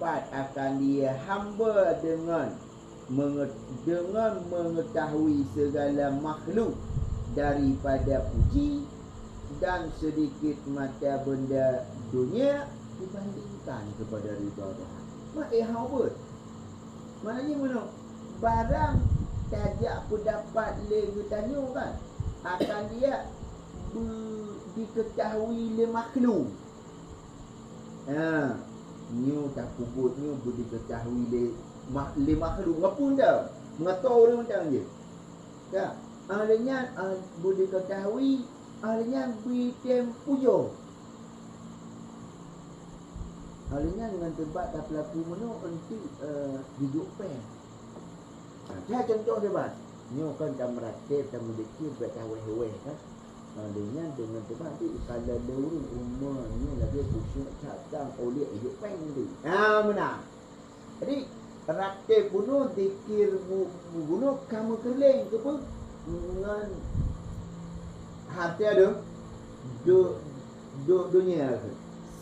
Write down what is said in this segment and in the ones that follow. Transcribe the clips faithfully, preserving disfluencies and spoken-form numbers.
Pat akan dia hamba dengan menge-, dengan mengetahui segala makhluk daripada puji dan sedikit mata benda dunia dibandingkan kepada ridha Tuhan. Mak eh haba. Maknanya mana? Barang tajak pendapat lé geutanyoe kan akan dia be-, diketahui lé makhluk. Ha, nyoe tapeubuet nyoe beudikeutahui lé ma-, lé makhluk ngon peue dah? Ngon toh ureuëng mantong jih. Ka, ah, lé nyan, ah, beudikeutahui, ah, lé nyan beutem pujoe. Ah, lé nyan ngon teubat tapeulaku meunoe eunteuk, eh, jijok péng. Ha, contoh teubat. Nyoe kan tameuratéb, tameudikeue, bèk tawéh-wéh kan. Ha, lé nyan deungon teubat tu, ikalon lé ureuëng umeue nyoe lagèe khusyuk that-that oleh ijok péng tu. Ha, meunan. Jadi, ratéb bunoe, zikir bu-, bu-, bunoe ka meukeuleng keupeue ngon hareuta do-, do-, do-, donya.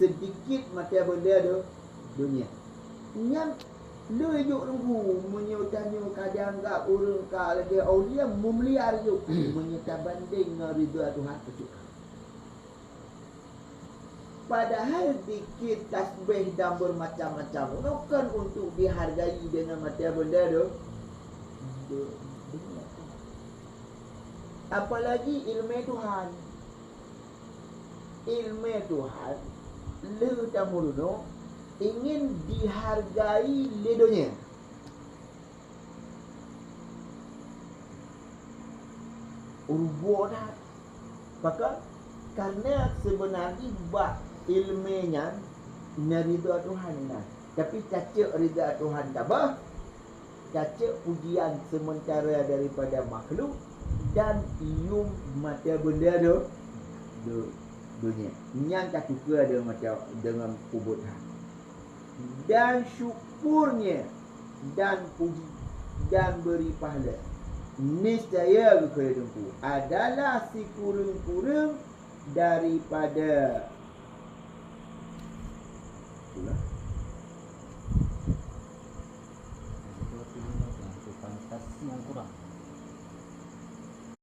Seudikit mata benda do-, donya. Nyan lé jok teungku, meunyoe tanyoe ka jianggab ureuëng ka lagèe aulia, meumeuliar jok, meunyoe tabandeng ngon ridha Tuhan, peucok. Padahai zikir, tasbih dan bermacam-macam bunoe kon untuk dihargai deungon mata benda do-, do-, donya. Apalagi ileumèe Tuhan. Ileumèe Tuhan lé tameurunoe ingin dihargai lé donya. Ruboh that. Pakon? Karena seubeuna jih bak ileumèe nyan na ridha Tuhan na. Tapi tacok ridha Tuhan tabah, tacok pujian sementara daripada makhluk dan yuem mata benda do-, do-, donya. Nyan tatukeue deungon mata, deungon peubuet that. Dan syukurnya dan puji dan beri pahala. Niscaya geukheun teungku adalah sikureueng-kureueng daripada, itulah,